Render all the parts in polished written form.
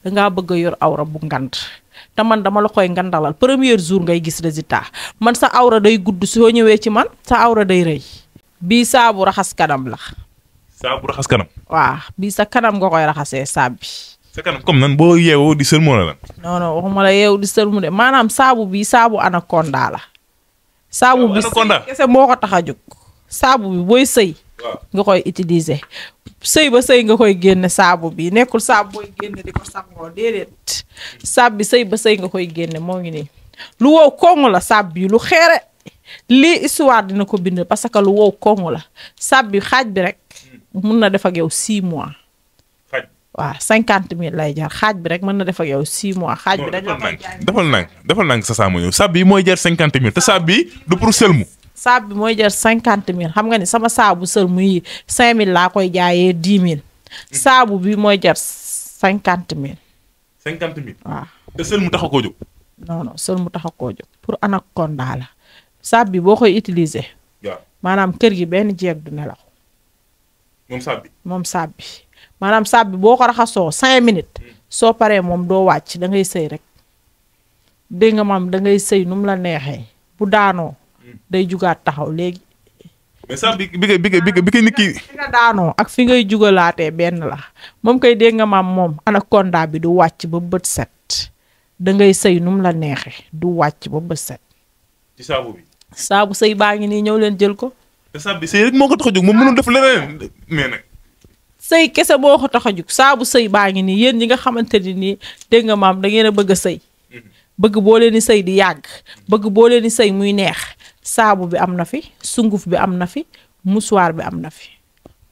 dangaa bëgg a yor awra bu ngand te man dama la koy ngandalal premier jour ngay gis résultat man sa awra day gudd soo ñëwee ci man sa awra day rëy bii saabu raxas kanam la. saabu raxas kanam. waaw bii sa kanam nga koy raxasee saab bi. sa kanam comme nan boo yeewoo di sëlmu la lan. non non waxuma la yeewu di sëlmu de maanaam saabu bii saabu anaconda la. saabu bi sëy kese moo ko tax a jóg. saabu bi booy sëy. nga koy utiliser. sëy ba sëy nga koy génne saabu bi nekkul saabu booy génne di ko sangoo déedéet. saab bi sëy ba sëy nga koy génne moo ngi nii. lu wow koŋŋ la saab bi lu xeere. lii histoire dina ko bind parce que lu wow koŋŋ la saab bi xaaj bi rek. mun na def ak yow 6 mois. xaaj waaw 50 000 lay jar xaaj bi rek mën na def ak yow 6 mois. xaaj bi dañ la koy jaay defal nang sa saa ma ñëw saab bi mooy jar 50 000 te saab bi du pour sëlmu. saab bi mooy jar 50 000 xam nga ni sama saabu sëlmu yi 5 000 laa koy jaayee 10 000. saabu bi mooy jar 50 000. 50 000. waaw te sëlmu tax a koo jóg. non non sëlmu tax a koo jóg pour anaconda la. saab bi boo koy utiliser. waaw maanaam kër gi benn jeeg du nelaw. moom saab bi. maanaam saab bi boo ko raxasoo 5 minutes. soo paree moom doo wàcc da ngay sëy rek. dégg nga maam da ngay sëy nu mu la neexee bu daanoo. day jugaat taxaw léegi. mais saab bi bi nit ki. fi nga daanoo ak fi ngay jugalaatee benn la moom koy dégg nga maam moom anaconda bi du wàcc ba bët set. da ngay sëy nu mu la neexee du wàcc ba bët set. ci saabu bi. saabu sëy baa ngi nii ñëw leen jël ko. te saab bi sëy rek moo ko tax a jóg moom mënul def leneen mais nag. sëy kese boo ko tax a jóg saabu sëy baa ngi nii yéen ñi nga xamante ni nii dégg nga maam da ngeen a bëgg a sëy. bëgg boo leen di sëy di yàgg. bëgg boo leen di sëy muy neex. saabu bi am na fi sunguf bi am na fi musuwaar bi am na fi.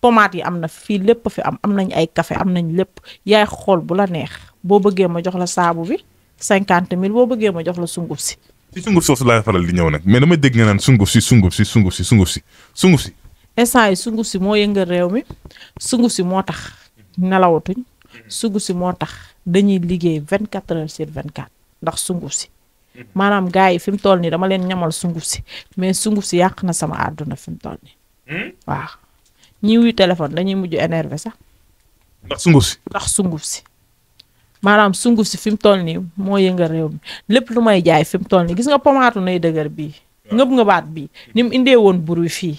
pommade yi am na fi fii lépp fi am nañ ay café am nañ lépp yaay xool bu la neex boo bëggee ma jox la saabu bi 50 000 boo bëggee ma jox la sunguf si. ci sunguf soosu laay faral di ñëw nag mais dama dégg nga naan sunguf si. instant yi sunguf si moo yëngal réew mi sunguf si moo tax nelawatuñ sunguf si moo tax dañuy liggéey 24 heures sur 24 ndax sunguf si maanaam gars yi fi mu toll nii dama leen ñamal sunguf si mais sunguf si yàq na sama àdduna fi mu toll nii waaw ñi wuy téléphone dañuy mujj énervé sax. ndax sunguf si. maanaam sunguf si fi mu toll nii moo yëngal réew mi lépp lu may jaay fi mu toll nii gis nga pomaatu nay dëgër bii. ngëbaat bii ni mu indee woon bur wi fii.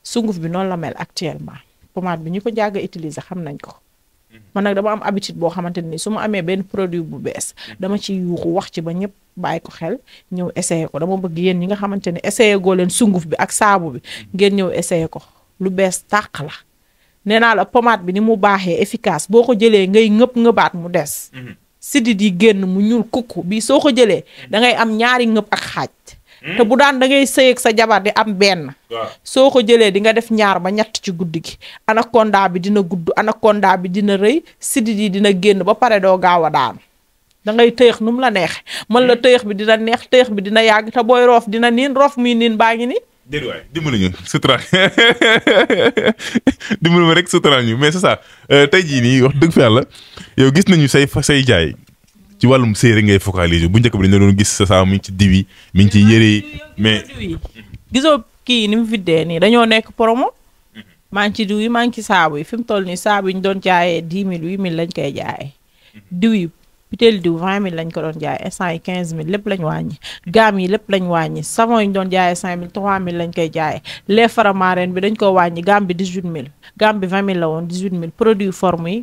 sunguf bi noonu la mel actuellement pommade bi ñu ko jàgg a utiliser xam nañ ko. man nag dama am habitude boo xamante ni su ma amee benn produit bu bees dama ci yuuxu wax ci ba ñëpp bàyyi ko xel ñëw essayer ko dama bëgg yéen ñi nga xamante ne essayer goo leen sunguf bi ak saabu bi ngeen ñëw essayer ko lu bees tàq la. nee naa la pommade bi ni mu baaxee efficace boo ko jëlee ngay ngëbaat mu des. sidit yi génn mu ñuul kukku bii soo ko jëlee da ngay am ñaari ngëb ak xaaj. te bu daan da ngay sëy ak sa jabar di am benn. soo ko jëlee di nga def ñaar ba ñett ci guddi gi. anaconda bi dina gudd anaconda bi dina rëy sidit yi dina génn ba pare doo gaaw a daanu. da ngay tëyëx nu mu la neexe man la tëyëx bi dina neex tëyëx bi dina yàgg te booy roof dina niin roof muy niin baa ngi ni. déedéet waay dimbali ñu sutura dimbali ma rek sutura ñu mais c'est ça tey jii nii wax dëgg fa yàlla yow gis nañu say jaay. ci wàllum sëy rek ngay focaliser bu njëkk bi dañu doon gis sa saa mi ngi ci diw yi mi ngi ci yére yi mais. gisoo kii ni mu fiddee nii dañoo nekk promo. maa ngi ci diw yi maa ngi ci saabu yi fi mu toll nii saabu yi ñu doon jaayee 10 000 8 000 lañ koy jaayee. diw yi butéel diw 20 000 lañ ko doon jaayee instant yi 15 000 lépp lañ wàññi. gaam yi lépp lañ wàññi savon yi ñu doon jaayee 5 000 3 000 lañ koy jaayee lait Faramareen bi dañ ko wàññi gaam bi 18 000 gaam bi 20 000 la woon 18 000 produit forme yi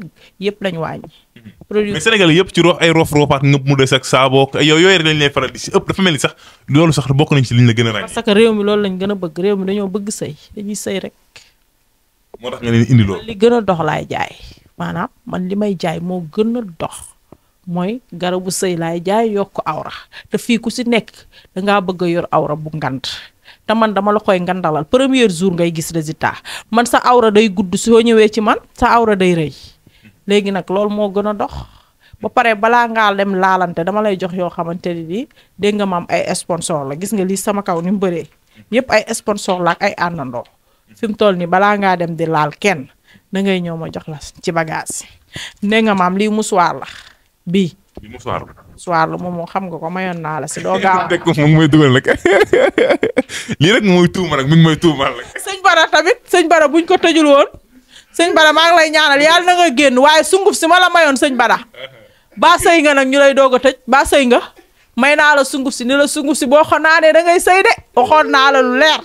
yëpp lañ wàññi. mais Sénégal yëpp ci ay roofaat ngëp mu des ak saaboo yooyu rek lañ lay faral di si ëpp dafa mel ni sax loolu sax bokk nañ ci liñ la gën a ràññee. parce que réew mi loolu lañ gën a bëgg réew mi dañoo bëgg sëy dañuy sëy rek. moo tax nga leen indi loolu. li gën a dox laay jaay maanaam man li may jaay moo gën a dox mooy garabu sëy laay jaay yokk awra te fii ku si nekk dangaa bëgg a yor awra bu ngand te man dama la koy ngandalal premier jour ngay gis résultat man sa awra day gudd soo ñëwee ci man sa awra day rëy. léegi nag loolu moo gën a dox ba pare balaa ngaa dem laalante dama lay jox yoo xamante ni nii dégg nga maam ay sponsor la gis nga lii sama kaw ni mu bëree yëpp ay sponsor la ak ay àndandoo fi mu toll nii balaa ngaa dem di laal kenn da ngay ñëw ma jox la ci bagage dégg nga maam lii musuwaar la bii. lii musuwaar la. musuwaar la moom xam nga ko mayoon naa la si doo gaaw. dégg ko moom mooy dugal nag lii rek mooy tuuma nag mi ngi may tuumaal nag. sëñ Bara tamit sëñ Bara buñ ko tëjul woon. sëñ Bara maa ngi lay ñaanal yàlla na nga génn waaye sunguf si ma la mayoon sëñ Bara ba sëy nga nag ñu lay doog a tëj ba sëy nga may naa la sunguf si ni la sunguf si boo ko naanee da ngay sëy de waxoon naa la lu leer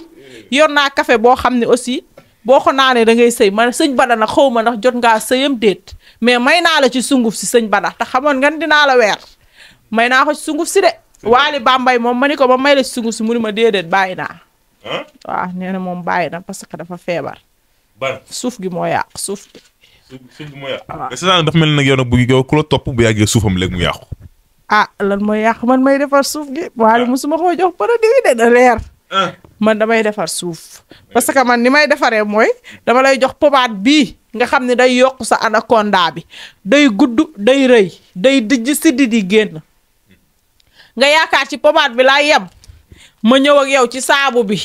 yor naa café boo xam ne aussi boo ko naanee da ngay sëy man sëñ Bada nag xaw ma ndax jot ngaa sëyam déet mais may naa la ci sunguf si sëñ Bada te xamoon nga dinaa la weer may naa ko ci sunguf si de Waali Bambay moom ma ni ko ba may la ci sunguf si mu ni ma déedéet bàyyi naa waaw nee na moom bàyyi na parce que dafa feebar suuf gi moo yàq suuf gi suuf gi moo yàq mais c'est ça dafa mel nag yow nag bu yow ku la topp bu yàggee suufam léegi mu yàqu lan mooy yàq man may defar suuf gi Waali musuma koo jox produit de na leer man damay defar suuf parce que man ni may defaree mooy dama lay jox pomaat bii nga xam ne day yokk sa anaconda bi day gudd day rëy day dijj siddi di génn nga yaakaar ci pomaat bi laa yem ma ñëw ak yow ci saabu bi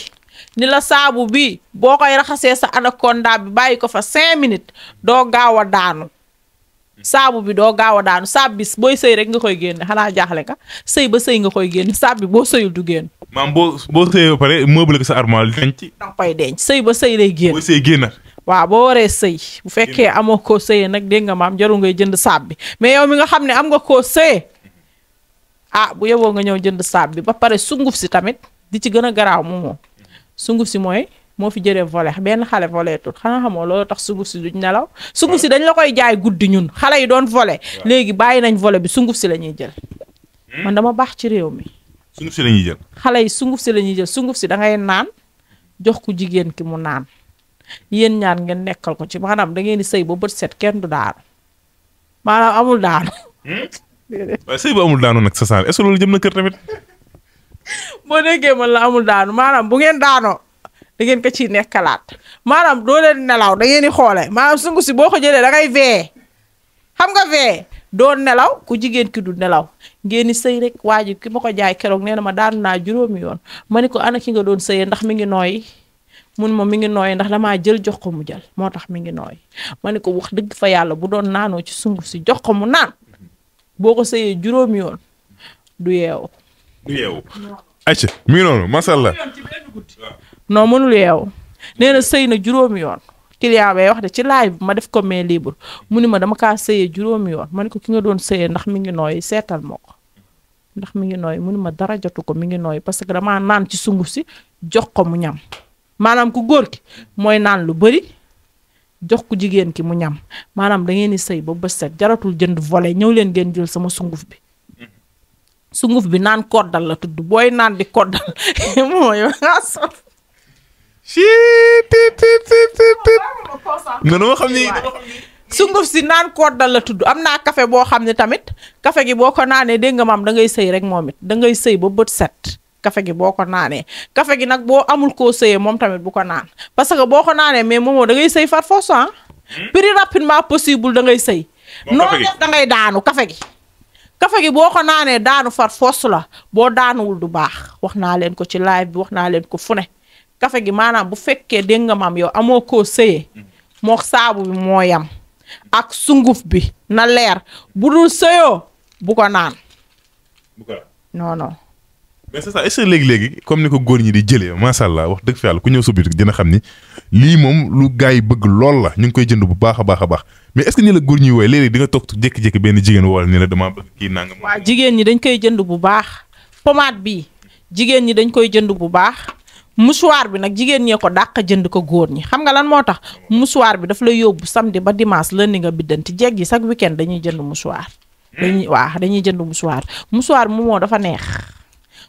ni la saabu bi boo koy raxasee sa anaconda bi bàyyi ko fa 5 minutes doo gaaw a daanu saabu bi doo gaaw a daanu saab bis booy sëy rek nga koy génne xanaa jaaxle ka sëy ba sëy nga koy génne saab bi boo sëyul du génn maam boo sëyee ba pare meuble ko sa armoire denc danga koy denc sëy ba sëy lay génn boo sëy génn waaw boo waree sëy bu fekkee amoo koo sëyee nag dégg nga maam jarul ngay jënd saab bi mais yow mi nga xam ne am nga koo sëyee bu yeboo nga ñëw jënd saab bi ba pare sunguf si tamit di ci gën a garaaw moom sunguf si mooy moo fi jëree volet benn xale volet tut xanaa xamoo loolu tax sunguf si duñ nelaw sunguf si dañ la koy jaay guddi ñun xale yi doon volet léegi bàyyi nañ volet bi sunguf si la ñuy jël man dama baax ci réew mi sunguf si la ñuy jël xale yi sunguf si la ñuy jël sunguf si da ngay naan jox ku jigéen ki mu naan yéen ñaar ngeen nekkal ko ci maanaam da ngeen di sëy ba bët set kenn du daanu maanaam amul daanu waaye sëy ba amul daanu nag sa saal est-ce que loolu jëm na kër tamit boo déggee man la amul daanu maanaam bu ngeen daanoo da ngeen ko ciy nekkalaat maanaam doo leen nelaw da ngeen di xoole maanaam sunguf si boo ko jëlee da ngay vee xam nga vee doo nelaw ku jigéen ki du nelaw ngeen di sëy rek waa ji ki ma ko jaay keroog nee na ma daanu naa juróomi yoon ma ni ko ana ki nga doon sëyee ndax mi ngi nooyi mun ma mi ngi nooyi ndax damaa jël jox ko mu jël moo tax mi ngi nooyi ma ni ko wax dëgg fa yàlla bu doon naanoo ci sunguf si jox ko mu naan boo ko sëyee juróomi yoon du yeewu ayca mi ngi noonu macha allah non mënul yeewu nee na sëy na juróomi yoon client bay wax de ci live bi ma def ko main libre mu ni ma dama kaa sëyee juróomi yoon ma ne ko ki nga doon sëyee ndax mi ngi nooyi seetal ma ko ndax mi ngi nooyi mu ni ma dara jotu ko mi ngi nooyi parce que damaa naan ci sunguf si jox ko mu ñam maanaam ku góor ki mooy naan lu bëri jox ku jigéen ki mu ñam maanaam da ngeen di sëy ba bët set jaratul jënd volet ñëw leen ngeen jël sama sunguf bi sunguf bi naan koddal la tudd booy naan di koddal mooy nga xam ni sunguf si naan koddal la tudd am naa café boo xam ne tamit café gi boo ko naanee dégg nga maam da ngay sëy rek moom it da ngay sëy ba bët set café gi boo ko naanee café gi nag boo amul koo sëyee moom tamit bu ko naan parce que boo ko naanee mais moomoo da ngay sëy far force plus rapidement possible da ngay sëy noonu def da ngay daanu café gi boo ko naanee daanu far force la boo daanuwul du baax wax naa leen ko ci live bi wax naa leen ko fu ne café gi maanaam bu fekkee dégg nga maam yow amoo koo sëyee moo saabu bi moo yam ak sunguf bi na leer bu dul sëyoo bu ko naan non non mais c'est ça est-ce que léegi-léegi comme ni ko góor ñi di jëlee macha allah wax dëgg fa yàlla ku ñëw sa biir dina xam ni lii moom lu gars yi bëgg lool la ñu ngi koy jënd bu baax a baax a baax mais est-ce que ni la góor ñi wooye léeg-léeg di nga toog jékki-jékki benn jigéen wala ni la damaa bëgg kii nangam. waaw jigéen ñi dañ koy jënd bu baax pommade bi jigéen ñi dañ koy jënd bu baax mouchoir bi nag jigéen ñee ko dàq jënd ko góor ñi xam nga lan moo tax mouchoir bi daf lay yóbbu samedi ba dimanche lundi nga biddanti jeeg yi chaque week-end dañuy jënd mouchoir dañuy jënd mouchoir bi moo dafa neex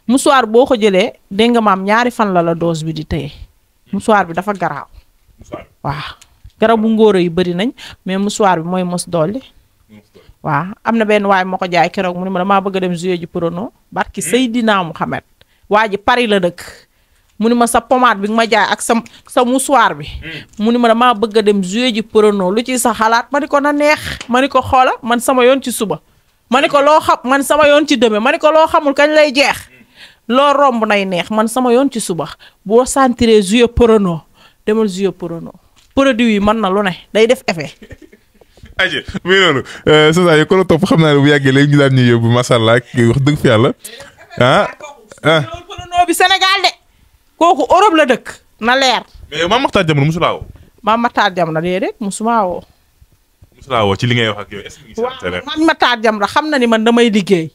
mouchoir boo ko jëlee dégg nga maam ñaari fan la dose bi di téye mouchoir bi dafa garaaw waaw garabu ngóoro yu bëri nañ mais mouchoir bi mooy mos dolli waaw am na benn waay moo ko jaay keroog mu ne ma damaa bëgg a dem jouer ji prono barki Seydina Muhammad waa ji Paris la dëkk mu ni ma sa pommade bi nga ma jaay ak sa mouchoir bi mu ni ma damaa bëgg a dem jouer ji prono lu ci sa xalaat ma ni ko na neex ma ni ko xoola man sama yoon ci suba ma ni ko loo xam man sama yoon ci deme ma ni ko loo xamul kañ lay jeex loo romb nay neex man sama yoon ci suba boo sentiree jouer prono demal jouer prono produit yi mën na lu ne day def effet. aje muy noonu c'est ça yow ko la topp xam naa ne bu yàggee léegi ñu daan ñuy yóbbu macha allah wax dëgg fi yàlla loolu prono bi Sénégal de kooku Europe la dëkk na leer. mais yow Mame Makhtar Diamono mosulaa woo. Mame Makhtar Diamono déedéet musuma woo. waaw ci li ngay wax ak yow est-ce que waaw man Matar Jamra xam na ni man damay liggéey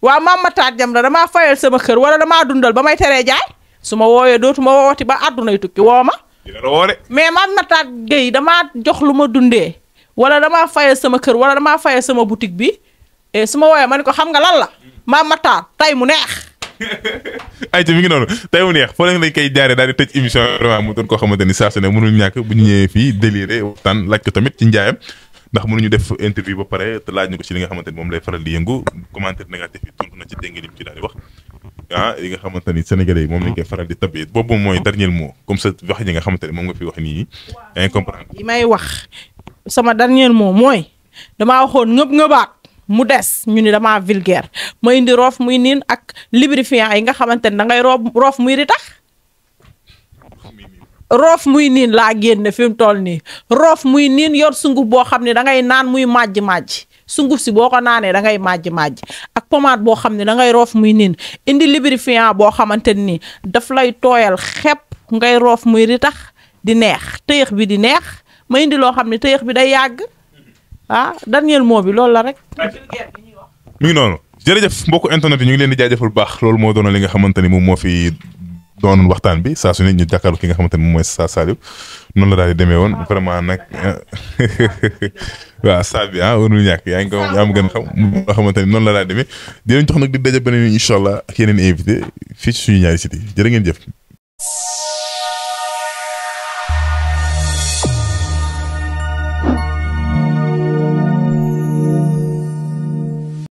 waaw man Matar Jamra damaa fayal sama kër wala damaa dundal ba may teree jaay su ma wooyee dootuma woowati ba àddunay tukki woo ma dina la woo de. mais man Matar Gueye damaa jox lu ma dundee wala damaa fayal sama kër wala damaa fayal sama boutique bi et su ma wooyee ma ne ko xam nga lan la maam Matar tey mu neex. ay mi ngi noonu tey mu neex foo leen lañ koy jaaree daal di tëj émission vraiment mu doon koo xamante ni saa su ne mënul ñàkk bu ñu ñëwee fii déliré waxtaan laaj ko tamit ci njaayam ndax mënuñu def interview ba pare te laaj ñu ko ci li nga xamante ni moom lay faral di yëngu commentaire négatif yi tontu na ci dégg nga ci daal di wax yi nga xamante ni sénégalais yi moom lañ koy faral di tabbee boobu mooy dernier mot comme ça wax yi nga xamante ni moom nga fi wax nii yaa ngi comprendre. yi may wax sama dernier mot mooy damaa waxoon ngëbaat mu des ñu ni damaa vulgaire ma indi roof muy niin ak lubrifiant yi nga xamante ne da ngay roof muy ritax roof muy niin laa génne fi mu toll nii roof muy niin yor sunguf boo xam ne da ngay naan muy màjj sunguf si boo ko naanee da ngay màjj ak pommade boo xam ne da ngay roof muy niin indi lubrifiant boo xamante ni daf lay tooyal xepp ngay roof muy ritax di neex tëyëx bi di neex ma indi loo xam ne tëyëx bi day yàgg dernier mot bi loolu la rek. mi ngi noonu jërëjëf mbokku internet yi ñu ngi leen di jaajëfal bu baax loolu moo doon li nga xamante ni moom moo fi doon waxtaan bi saa su ne ñu jàkkaarloo ki nga xamante ni moom mooy Saliou noonu la daal di demee woon vraiment nag waaw saa bi warul ñàkk yaa ngi ko yaa ma gën xam nga xamante ni noonu la daal di demee di leen jox nag di daje beneen incha allah ak yeneen invité fii ci suñu ñaari sites yi jërë ngeen jëf.